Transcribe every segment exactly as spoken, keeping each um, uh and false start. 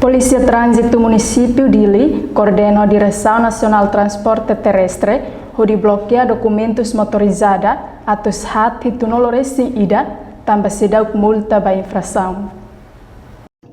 Polísia Tránzitu Munisípiu Dili koordena Diresaun Nasionál Transporte Terrestre hodi blokeia dokumentus motorizada atus haat hitunulu-resin-ida, tanba seidauk multa ba infrasaun.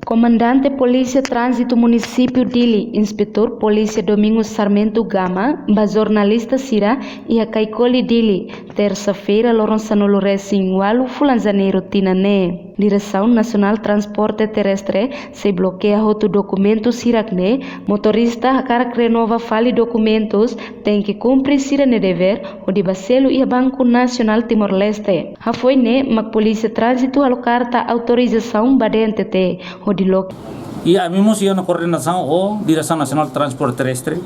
Komandante Polísia Tránzitu Munisípiu Dili, Inspetór Polísia Domingos Sarmento Gama, ba jornalista sira iha Kaikoli, Dili, tersa-feira, loron sanulu-resin-ualu fulan Janeiru tinan ne'e. Diresaun Nasionál Transporte Terrestre sei blokeia hotu dokumentus hirak-ne'e. Motorista hakarak renova fali dokumentus, tenke kumpre sira-nia devér hodi bá selu iha Banku Nasionál Timor-Leste. Hafoin ne'e mak Polísia Tránzitu halo karta autorizasaun ba D N T T hodi loke. I ami mós iha ona koordenasaun ho Diresaun Nasionál Transporte Terrestre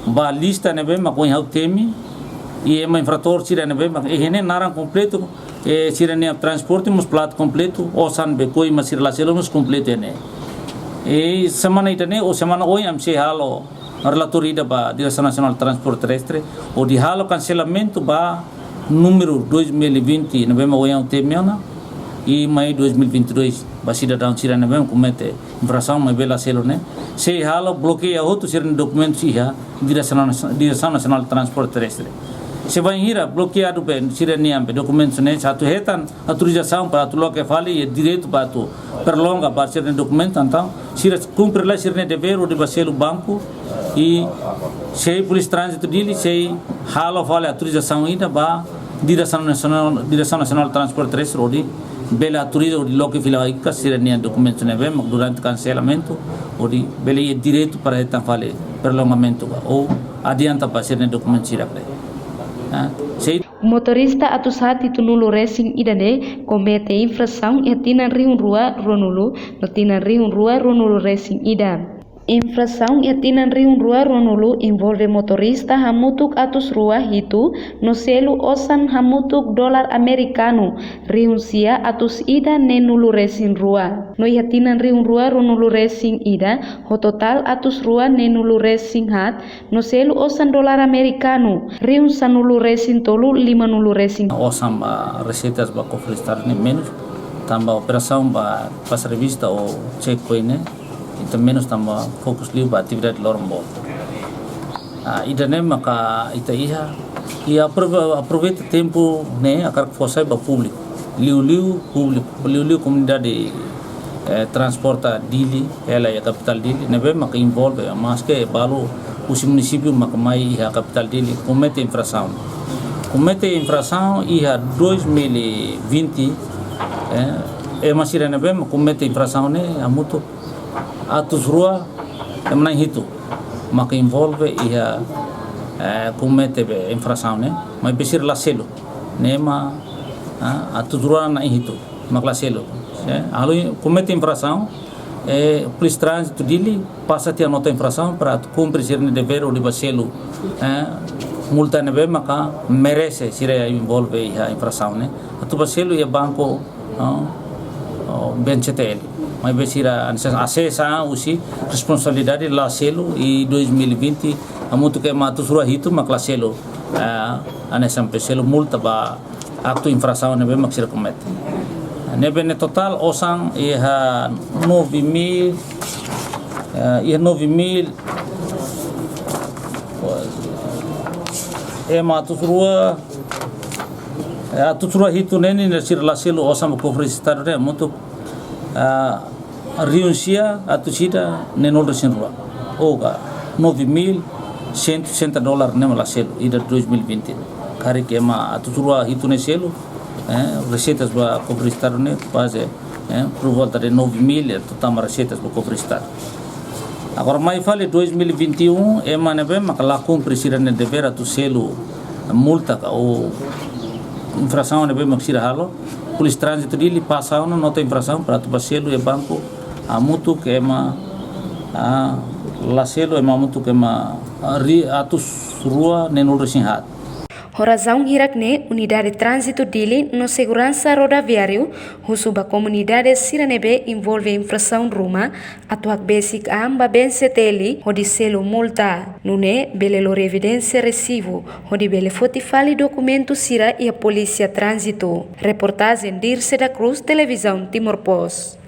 ba lista ne'ebé mak ohin ha'u temi, i ema infratór sira ne'ebé mak iha ne'e naran kompletu, i sira-nia transporte mós plata kompletu, osan be koi mak sira la selu mós kompletu iha ne'e. I semana ida-ne'e ou semana oin ami sei halo relatóriu ida ba Diresaun Nasionál Transporte Terrestre hodi halo kanselamentu ba númeru dois mil e vinte ne'ebé mak ohin ha'u temi ona, i mai dois mil e vinte e dois ba sidadaun sira ne'ebé mak komete infrasaun maibé la selu ne'e, sei halo blokeia hotu sira-nia dokumentus iha Diresaun, Diresaun Nasionál Transporte Terrestre. Se bainhira blokeadu be sira-nia be dokumentus ne'e, se atu hetan autorizasaun para atu loke fali, i direitu para atu prolonga ba sira-nia dokumentu, entaun sira kumpre lai sira-nia devér hodi bá selu banku, i sei Polísia Tránzitu Dili sei halo fali autorizasaun ida ba Diresaun Nasionál, Diresaun Nasionál Transporte Terrestre hodi bele autoriza hodi loke fila ikus sira-nia dokumentu ne'ebé mak durante kanselamentu, hodi bele iha direitu para hetan fali prolongamentu ba, ou adianta ba sira-nia dokumentu sira be. Ah, sei. Motorista atus haat hitunulu-resin-ida ne'e komete infrasaun iha tinan rihun rua ruanulu no tinan rihun rua ruanulu-resin-ida. Infrasaun iha tinan rihun rua ruanulu envolve motorista hamutuk atus rua hitu no selu osan hamutuk dolar amerikanu rihun sia atus ida neenulu-resin-rua. No iha tinan rihun rua ruanulu-resin-ida ho totál atus rua neenulu-resin-haat no selu osan dolar amerikanu rihun sanulu-resin-tolu limanulu-resin. Osan ba reseitas ba kofre Estadu ne'e menus, tanba operasaun ba fase revista ou checkpoint ne'e, ita menus tanba fokus liu ba atividade loron boot. Ah, ida-ne'e maka ita iha, i aprove-, aproveita tempu ne'e hakarak fó sai ba públiku. Liuliu públiku, liuliu komunidade, eh, transporta Dili, hela iha kapitál Dili, ne'ebé maka envolve, maske balu husi munisípiu maka mai iha kapitál Dili, komete infrasaun. Komete infrasaun iha dois mil e vinte, eh, ema sira ne'ebé maka komete infrasaun ne'e hamutuk atus rua ema na'in hitu maka envolve iha, eh, komete be infrasaun ne'e, maibé sira la selu. Ne'e mak, ah, atus rua na'in hitu mak la selu. Eh, halo komete infrasaun, eh, Polísia Tránzitu Dili pasa tiha nota infrasaun para atu kumpre sira-nia devér hodi bá selu, eh, multa ne'ebé maka merese sira envolve iha infrasaun ne'e, atu bá selu iha banku, ah, oh, B N C T L. Maibé sira hanesan asesa husi responsabilidade la selu, i dois mil e vinte hamutuk ema atus rua hitu mak la selu, eh, hanesan be selu multa ba aktu infrasaun ne'ebé mak sira komete. Ne'ebé ne'e totál osan iha nove mil, eh, iha nove mil, ema atus rua, eh, atus rua hitu ne'e ne'e sira la selu osan ba kofre Estadu ne'e hamutuk, ah, rihun sia atus ida neenulu-resin-rua. Ou ka nove mil cento e sessenta dolar ne'e mak la selu iha dois mil e vinte. Karik ema atus rua hitu ne'e selu, eh, reseitas ba kofre Estadu ne'e kuaze, eh, por volta de nove mil, eh, atu tama reseitas ba kofre Estadu. Agora mai fali dois mil e vinte e um, ema ne'ebé maka la kumpre sira-nia devér atu selu multa ka ou infrasaun ne'ebé mak sira halo, Polísia Tránzitu Dili pasa ona nota infrasaun para atu bá selu iha banku hamutuk ema, ah, la selu ema hamutuk ema, ah, ri-, atus rua neenulu-resin-haat. Ho razaun hirak-ne'e, Unidade Tránzitu Dili no Seguransa Rodoviáriu husu ba komunidade sira ne'ebé envolve infrasaun ruma atu hakbesik an ba B N C T L hodi selu multa. Nune'e bele lori evidénsia resibu hodi bele foti fali dokumentu sira iha Polísia Tránzitu. Reportajen Dirce da Cruz, Televizaun Timor Post.